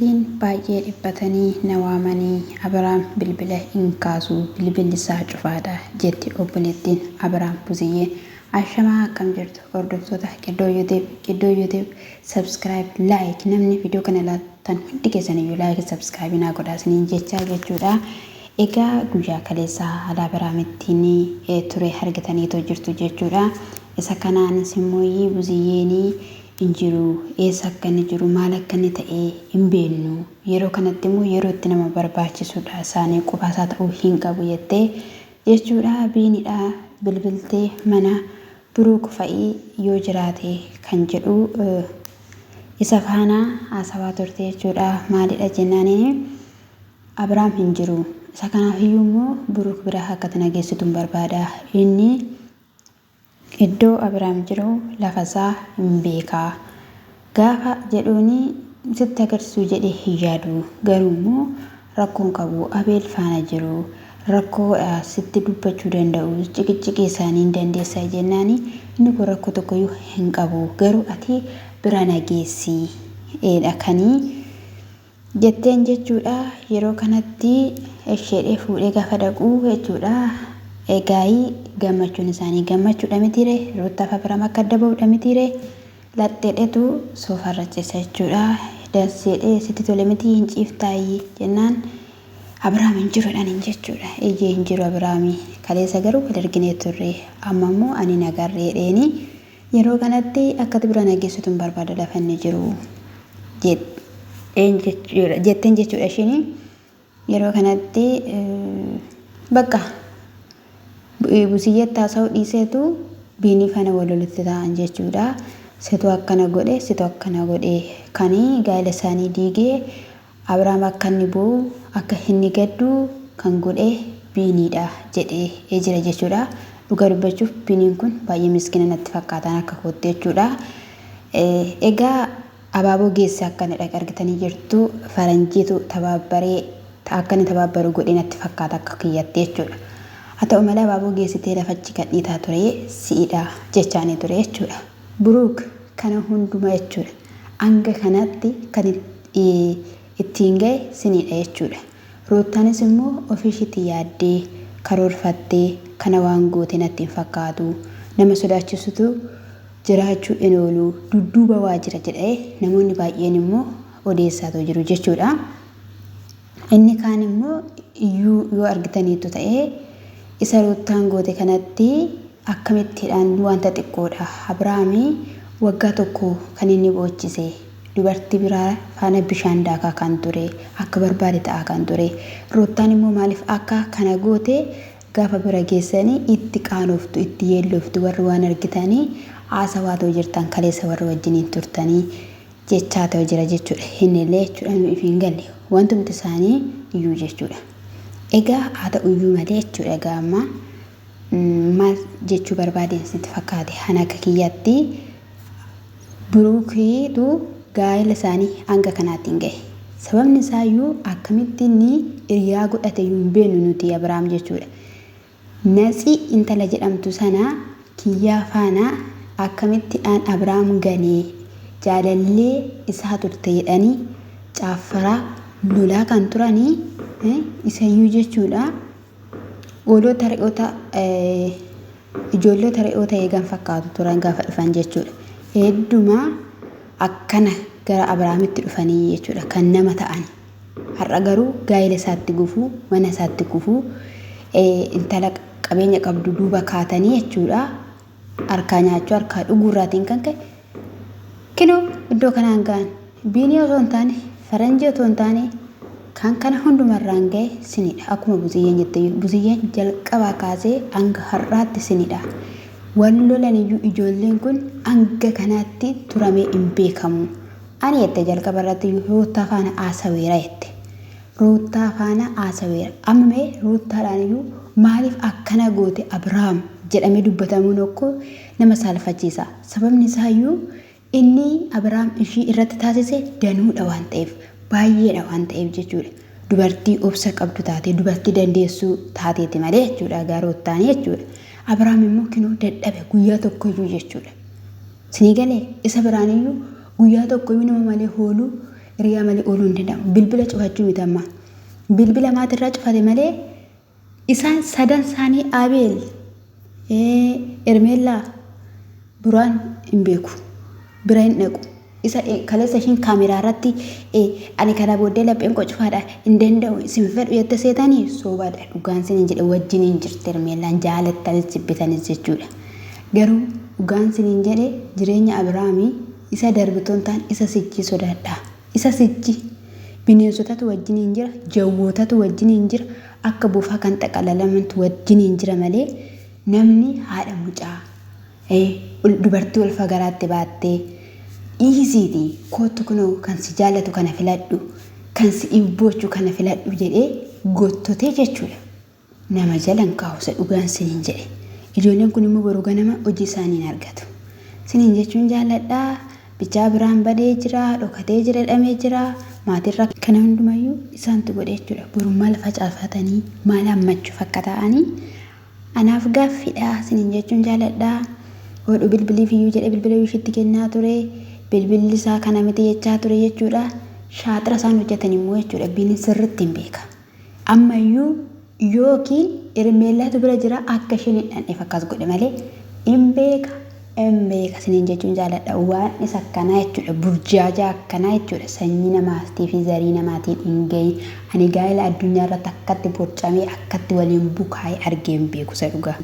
Amantiin baay'ee dhiphatanii na waamanii Abiraam bilbila hin kaasu bilbilli isaa cufaadha jetti obboleettiin Abiraam Buziyyeen. Ashamaa akkam jirtu hordoftoota Qiddoo YouTube Qiddoo YouTube subscribe like namni viidiyoo kana ilaaltan hundi keessan iyyuu like subscribe naa godhaa isiniin jechaa jechuudha. Egaa guyyaa kaleessaa haala Abiraamittiin ture argitaniitoo jirtu jechuudha. Isa kanaanis immoo Buziyyeenii hin jiru. Eessa akka inni jiru, maal akka inni ta'e hin beeknu. Yeroo kanatti immoo yeroo itti nama barbaachisudha. Isaanii qofaasaa ta'uu hin qabu jettee jechuudha. Biinidha bilbiltee mana Biruuk fa'i yoo jiraate kan jedhu isa faana haasawaa turte jechuudha. Maalidha jennaaniin Abiraam hin jiru. Isa kanaaf iyyuu immoo Biruuk bira akka ati na geessitu hin barbaada. Inni Iddoo Abiraam jiru lafa isaa hin beeka. Gaafa jedhuuni sitti agarsiisuu jedhee hin yaadu. Garuu immoo rakkoo hin qabu. Abeel faana jiru. Rakkoodha sitti dubbachuu danda'u. Ciqicciqii isaanii hin dandeessa jennaani inni kun rakkoo tokkoyyuu hin qabu. Garuu ati bira na geessi dha kanii jetteen jechuudha. Yeroo kanatti esheedhee fuudhee gaafa dhaqu jechuudha. Egaayii gammachuun isaanii gammachuudha mitiire Ruuttaaf Abiraam akka adda ba'uudha mitiire laxxeedhetu soofarra ciisa jechuudha. Danseedhee sitti tole miti hin ciiftaayii jennaan Abiraam hin jiru jedhaniin jechuudha. Eeyyee hin jiru Abiraami kaleessa garuu wal arginee turre amma immoo ani nagarreedheeni Yeroo kanatti akkati bira na geessitu hin barbaadu lafa inni jiru jedheen jechuudha jetteen jechuudha ishiin yeroo kanatti bakka busiyyeetti haasa'uu dhiiseetu biinii faana wal lolutti ta'an jechuudha. Situ akkana godhe situ akkana godhe kan gaa'ela isaanii diigee Abrahaam akka inni boo'u, akka inni gaddu kan godhe Biiniidha jedhee jira jechuudha. Dhugaa dubbachuuf Biiniin kun baay'ee miskiina natti fakkaataan akka kootti jechuudha. Egaa abaaboo geesse akka inni dhaqe argitanii jirtu faranjiitu tabaabbaree akka inni tabaabbaru godhe natti fakkaata akka kiyyatti jechuudha. Haa ta'u malee abaaboo geessitee lafachi kan dhiitaa ture si'idha jechaanii ture jechuudha. Buruuk kana hunduma jechuudha. Hanga kanatti kan ittiin ga'e sinidha jechuudha. Ruuttaanis immoo ofiishiitii yaaddee, karoorfattee kana waan goote natti hin fakkaatu. Nama sodaachisutu jiraachuu hin oolu. Dudduuba waa jira jedhee namoonni baay'een immoo odeessaatoo jiru jechuudha. Inni kaan immoo iyyuu yoo argitaniittu ta'e isa Ruuttaan goote kanatti akkamittiidhaan wanta xiqqoodha. Abrahaami waggaa tokko kan inni boochise dubartii biraa faana bishaan daakaa kan ture akka barbaade ta'aa kan ture. Ruuttaan immoo maaliif akka kana goote gaafa bira geessanii itti qaanoftu itti yeelloftu warri waan argitanii haasawaatoo jirtan kaleessa warri wajjiniin turtanii jechaa ta'u jira jechuudha. Hinillee jechuudha nu if hin galle wantumti isaanii iyyuu jechuudha. Egaa haa ta'u iyyuu malee jechuudha egaa amma maal jechuu barbaadeen sitti fakkaate han akka kiyyaatti Biruukiitu gaa'ela isaanii hanga kanaatti hin gahe. Sababni isaa iyyuu akkamitti inni hiriyaa godhate iyyuu hin beeknu nuti Abiraam jechuudha. Natsi intala jedhamtu sana kiyyaa faana akkamitti dhaan Abraam gane jaalallee isaa turte jedhanii caaffaraa lolaa kan turanii isayyuu jechuudha. Hoolota re'oota ijoollota re'oota eegan fakkaatu turan gaafa dhufan jechuudha. Heddumaa akkana gara Abrahaamitti dhufanii jechuudha kan nama ta'an. Har'a garuu gaa'ela isaatti gufuu, mana isaatti gufuu, intala qabeenya qabdu duuba kaatanii jechuudha. Harkaa nyaachuu, harkaa dhuguu irraatiin kan ka'e kinoo iddoo kanaan ga'an. Biinii osoo hin taane, faranjii otoo hin taane kan kana hundumarraan ga'e sinidha. Akkuma Buziyyeen jette Buziyyeen jalqabaa kaasee hanga har'aatti sinidha. Wal lolan iyyuu ijoolleen kun hanga kanaatti turamee hin beekamu. Ani jette jalqaba irratti iyyuu Ruuttaa faana haasaweera jette. Ruuttaa faana haasaweera. Amma mee Ruuttaadhaan iyyuu maaliif akkana goote Abrahaam jedhamee dubbatamuun okkoo nama saalfachiisa. Sababni isaa iyyuu inni Abrahaam ishii irratti taasise danuudha waan ta'eef, baay'eedha waan ta'eef jechuudha. Dubartii obsa qabdu taatee, dubartii dandeessuu taateeti malee jechuudha egaa Ruuttaanii jechuudha. Abrahaam immoo kinoo dadhabe guyyaa tokkoyyuu jechuudha. Sinii galee isa biraan iyyuu guyyaa tokkoyyuu nama malee hooluu Hiriyaa malee ooluu hin danda'amu. Bilbila cufachuu miti amma. Bilbila maatirraa cufate malee isaan sadan isaanii Abeel, Ermeellaa, Buraan hin beeku. Bira hin dhaqu. Isa kaleessa ishiin kaameraa irratti ani kana booddee lapheen koo cufaadha hin danda'u isin fedhu jette seetanii sobaadha dhugaan sinin jedhe wajjiniin jirti Hermeellaan jaalattanis jibbitanis jechuudha. Garuu dhugaan sinin jedhe jireenya Abiraamii isa darbitoon ta'an isa sichi sodaadha. Isa sichi bineensotatu wajjiniin jira jawwootatu wajjiniin jira akka bofaa kan xaqalalamantu wajjiniin jira malee namni haadha mucaa Dubartii ulfa garaatti baattee dhiisiitii koottu kunoo kan si jaallatu kana filadhu, kan si ibboochu kana filadhu jedhee gottotee jechuudha. Nama jala hin kaa'u isa dhugaan siniin jedhe. Ijoolleen kun immoo boru ganama hojii isaanii hin argatu. Siniin jechuun jaalladha. Bichaa biraan badee jira, dhokatee jira jedhamee jira. Maatirra kana hundumayyuu isaantu godhe jechuudha. Boru maal facaafatanii, maal hammachuuf akka ta'anii Anaaf gaaffiidha isiniin jechuun jaaladha. Hodhu bilbiliif iyyuu jedhee bilbila iyyuu ishiitti kennaa ture. Bilbilli isaa kana miti jechaa ture jechuudha. Shaaxira isaan hojjetan immoo jechuudha Biiniin sirriitti hin beeka. Amma iyyuu yookiin Hermeellaatu bira jira akka isheen hin dhandheef akkas godhe malee hin beeka hin beeka isiniin jechuun jaaladha. Waan isa akkanaa jechuudha burjaajaa akkanaa jechuudha sanyii namaatii fi zarii namaatiin hin gahin. Ani gaa'ela addunyaa irratti akkatti borcamee akkatti waliin bukaa'ee argee hin beeku isa dhugaa.